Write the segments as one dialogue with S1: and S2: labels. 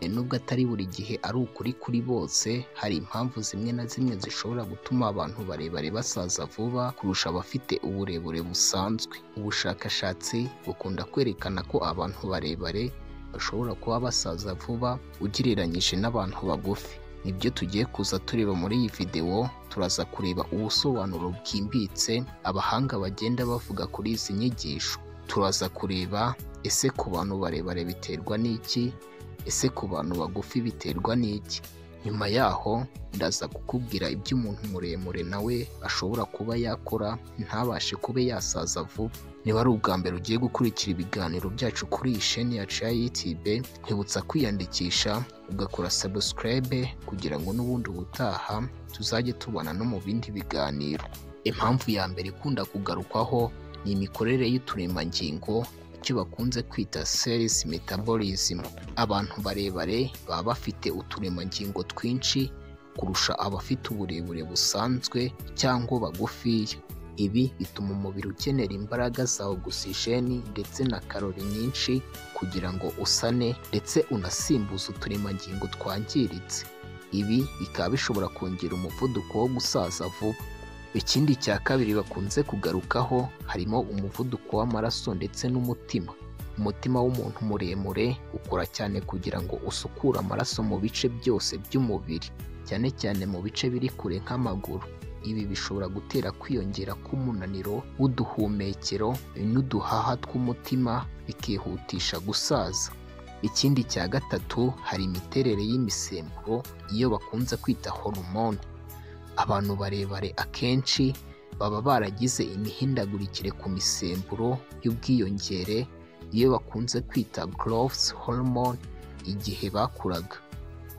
S1: Nubwo atari buri gihe ari ukuri kuri bose, hari impamvu zimwe na zimwe zishobora gutuma abantu barebare basaza vuba kurusha abafite uburebure busanzwe. Ubushakashatsi bukunda kwerekana ko abantu barebare bashobora kuba basaza vuba ugereranyije n'abantu bagufi. Nibyo tugiye kuza tureba muri iyi videwo, turaza kureba ubusobanuro bwimbitse abahanga bagenda bavuga kuri izi nyigisho. Turaza kureba ese ku bantu barebare biterwa n'iki, ese ku bantu bagufi biterwa n'iki? Nyuma yaho ndaza kukubwira ibyo umuntu muremure nawe ashobora kuba yakora ntabashe kuba yasaza vuba. Niba ari ubwa mbere ugiye gukurikira ibiganiro byacu kuri iyi sheni yacu ya YouTube, nkwibutsa kwiyandikisha ugakora subscribe kugira ngo n'ubundi ubutaha tuzajye tubana no mu bindi biganiro. Impamvu ya mbere ikunda kugarukwaho ni imikorere y'uturemangingo, icyo bakunze kwita cells metabolism. Abantu barebare baba bafite uturemangingo twinshi kurusha abafite uburebure busanzwe cyangwa bagufiya. Ibi bituma umubiri ukenera imbaraga za ogisijeni ndetse na karori nyinshi kugira ngo usane ndetse unasimbuze uturemangingo twangiritse. Ibi bikaba bishobora kongera umuvuduko wo gusaza vuba. Ikindi cya kabiri bakunze kugarukaho harimo umuvuduko w'amaraso ndetse n'umutima. Umutima w'umuntu muremure ukora cyane kugira ngo usukure amaraso mu bice byose by'umubiri, cyane cyane mu bice biri kure nk'amaguru. Ibi bishobora gutera kwiyongera k'umunaniro w'uduhumekero n'uduhaha tw'umutima, bikihutisha gusaza. Ikindi cya gatatu hari imiterere y'imisemburo, iyo bakunze kwita horomone. Abantu barebare akenshi baba baragize imihindagurikire ku misemburo y'ubwiyongere, iyo bakunze kwita growth hormone igihe bakuraga.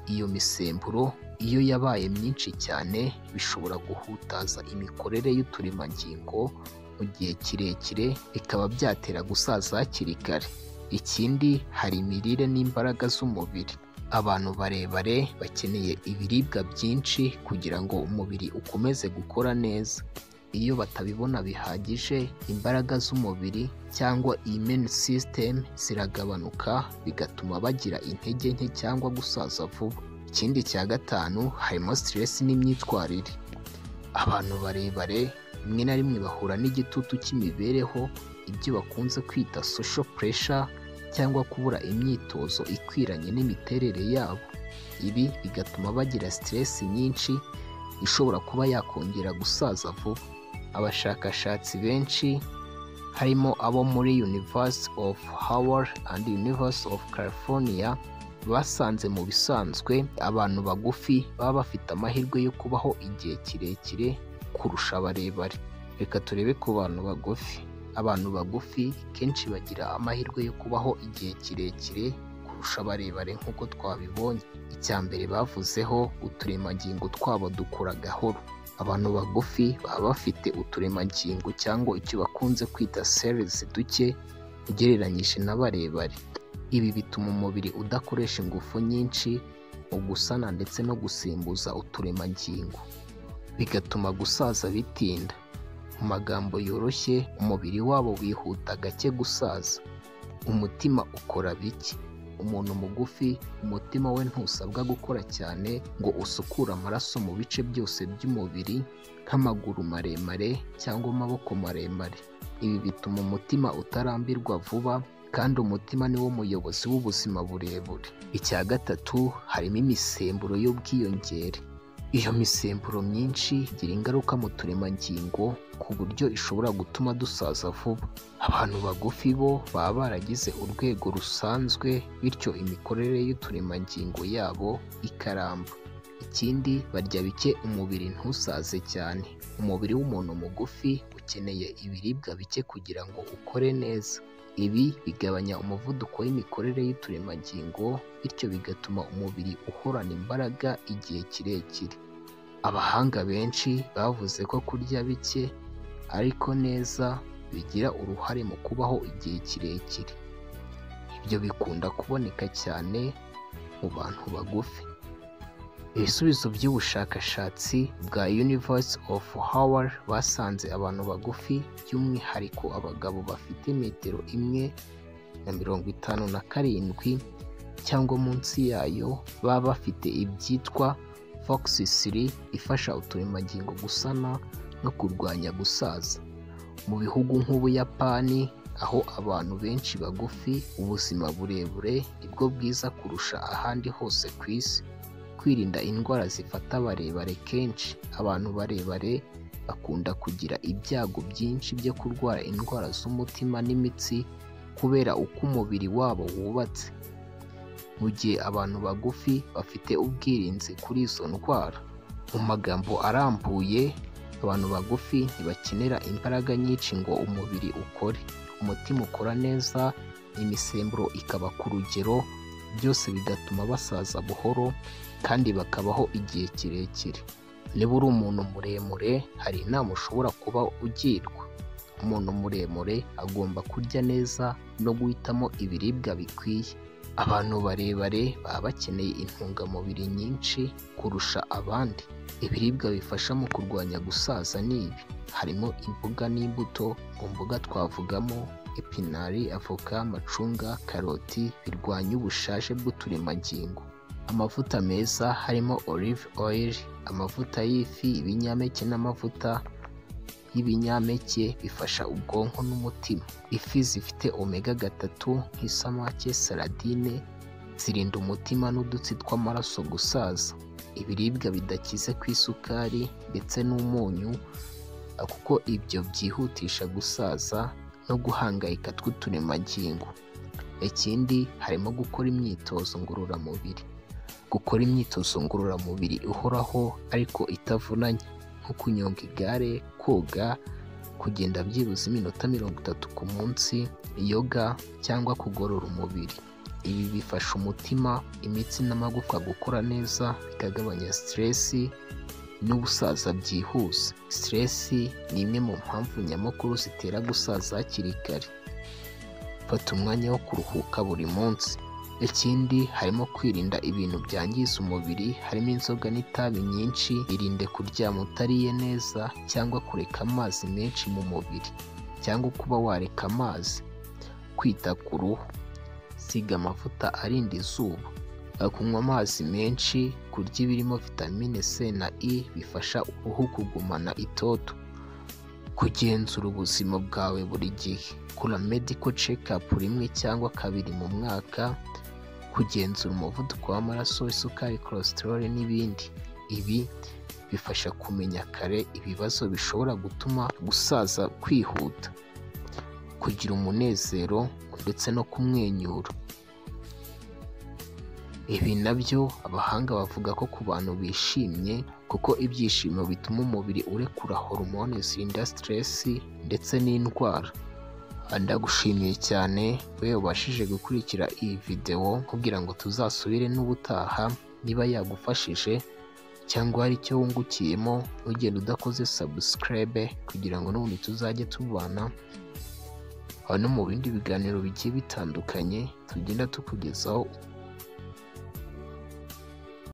S1: Iyo misemburo iyo yabaye myinshi cyane bishobora guhutaza imikorere y'uturemangingo mu gihe kirekire, bikaba byatera gusaza hakiri kare. Ikindi hari imirire n'imbaraga z'umubiri. Abantu barebare bakeneye ibiribwa byinshi kugira ngo umubiri ukomeze gukora neza. Iyo batabibona bihagije, imbaraga z'umubiri cyangwa immune system ziragabanuka, bigatuma bagira intege nke cyangwa gusaza vuba. Ikindi cya gatanu harimo stress n'imyitwarire. Abantu barebare rimwe na rimwe bahura n'igitutu cy'imibereho, ibyo bakunze kwita social pressure cyangwa kubura imyitozo ikwiranye n'imiterere yabo. Ibi bigatuma bagira stress nyinshi ishobora kuba yakongera gusaza vuba. Abashakashatsi benshi harimo abo muri University of Hawaii and University of California basanze mu bisanzwe abantu bagufi baba bafite amahirwe yo kubaho igihe kirekire kurusha abarebare. Reka turebe ku bantu bagufi. Abantu bagufi kenshi bagira amahirwe yo kubaho igihe kirekire kurusha abarebare nk'uko twabibonye. Icya mbere bavuzeho, uturemangingo twabo dukura gahoro. Abantu bagufi baba bafite uturemangingo cyangwa icyo bakunze kwita cells duke ugereranyije n'abarebare. Ibi bituma umubiri udakoresha ingufu nyinshi mu gusana ndetse no gusimbuza uturemangingo, bigatuma gusaza bitinda. Mu magambo yoroshye, umubiri wabo wihuta gake gusaza. Umutima ukora bike. Umuntu mugufi umutima we ntusabwa gukora cyane ngo usukure amaraso mu bice byose by'umubiri nk'amaguru maremare cyangwa amaboko maremare. Ibi bituma umutima utarambirwa vuba, kandi umutima niwo muyobozi w'ubuzima burebure. Icya gatatu harimo imisemburo y'ubwiyongere. Iyo misemburo myinshi igira ingaruka mu turemangingo ku buryo ishobora gutuma dusaza vuba. Abantu bagufi bo baba baragize urwego rusanzwe, bityo imikorere y'uturemangingo yabo ikaramba. Ikindi barya bike umubiri ntusaze cyane. Umubiri w'umuntu mugufi ukeneye ibiribwa bike kugira ngo ukore neza. Ibi bigabanya umuvuduko w'imikorere y'uturemangingo, bityo bigatuma umubiri uhorana imbaraga igihe kirekire. Abahanga benshi bavuze ko kurya bike ariko neza bigira uruhare mu kubaho igihe kirekire. Ibyo bikunda kuboneka cyane mu bantu bagufi. Ibisubizo by'ubushakashatsi bwa University of Hawaii basanze abantu bagufi, by'umwihariko abagabo bafite metero 1.57 cyangwa munsi yayo baba bafite ibyitwa FOXC3 ifasha uturemangingo gusana no kurwanya gusaza. Mu bihugu nk'Ubuyapani, aho abantu benshi bagufi, ubuzima burebure nibwo bwiza kurusha ahandi hose ku isi. Kwirinda indwara zifata abarebare: kenshi abantu barebare bakunda kugira ibyago byinshi byo kurwara indwara z'umutima n'imitsi kubera uko umubiri wabo wubatse, mu gihe abantu bagufi bafite ubwirinzi kuri izo ndwara. Mu magambo arambuye, abantu bagufi ntibakenera imbaraga nyinshi ngo umubiri ukore, umutima ukora neza, imisemburo ikaba ku rugero, byose bigatuma basaza buhoro kandi bakabaho igihe kirekire. Niba uri umuntu muremure, hari inama ushobora kuba ugirwa. Umuntu muremure agomba kurya neza no guhitamo ibiribwa bikwiye. Abantu barebare baba bakeneye intungamubiri nyinshi kurusha abandi. Ibiribwa bifasha mu kurwanya gusaza ni ibi: harimo imboga n'imbuto. Mu mboga twavugamo epinari, avoka, amacunga, karoti, birwanya ubushaje bw'uturemangingo. Amavuta meza harimo olive oil, amavuta y'ifi, ibinyampeke n'amavuta y'ibinyampeke bifasha ubwonko n'umutima. Ifi zifite omega 3 nk'isamake, saladine zirinda umutima n'udutsi tw'amaraso gusaza. Ibiribwa bidakize ku isukari ndetse n'umunyu, kuko ibyo byihutisha gusaza no guhangayika tw'uturemangingo. Ikindi harimo gukora imyitozo ngororamubiri. Gukora imyitozo ngororamubiri ihoraho ariko itavunanye, nko kunyonga igare, koga, kugenda byibuze iminota 30 ku munsi, yoga cyangwa kugorora umubiri. Ibi bifasha umutima, imitsi n'amagufwa gukora neza, bikagabanya stress n'ubusaza byihuse. Stress ni imwe mu mpamvu nyamukuru zitera gusaza hakiri kare. Fata umwanya wo kuruhuka buri munsi. Ikindi harimo kwirinda ibintu byangiza umubiri, harimo inzoga n'itabi nyinshi. Irinde kuryama utariye neza cyangwa kureka amazi menshi mu mubiri, cyangwa kuba wareka amazi. Kwita ku ruhu: siga amavuta arinda izuba, kunywa amazi menshi, kurya ibirimo vitamine C na E bifasha uruhu kugumana itoto. Kugenzura ubuzima bwawe buri gihe: kora medical check up rimwe cyangwa kabiri mu mwaka, kugenzura umuvuduko w'amaraso, isukari, cholesterol n'ibindi. Ibi bifasha kumenya kare ibibazo bishobora gutuma gusaza kwihuta. Kugira umunezero ndetse no kumwenyura. Ibi nabyo abahanga bavuga ko ku bantu bishimye, kuko ibyishimo bituma umubiri urekura hormone zirinda stress ndetse n'indwara. Ndagushimiye cyane we ubashije gukurikira iyi videwo, kugira ngo tuzasubire n'ubutaha. Niba yagufashije cyangwa hari icyo wungukiyemo, ugenda udakoze subscribe kugira ngo n'ubundi tuzajye tubana no mu bindi biganiro bigiye bitandukanye tugenda tukugezaho.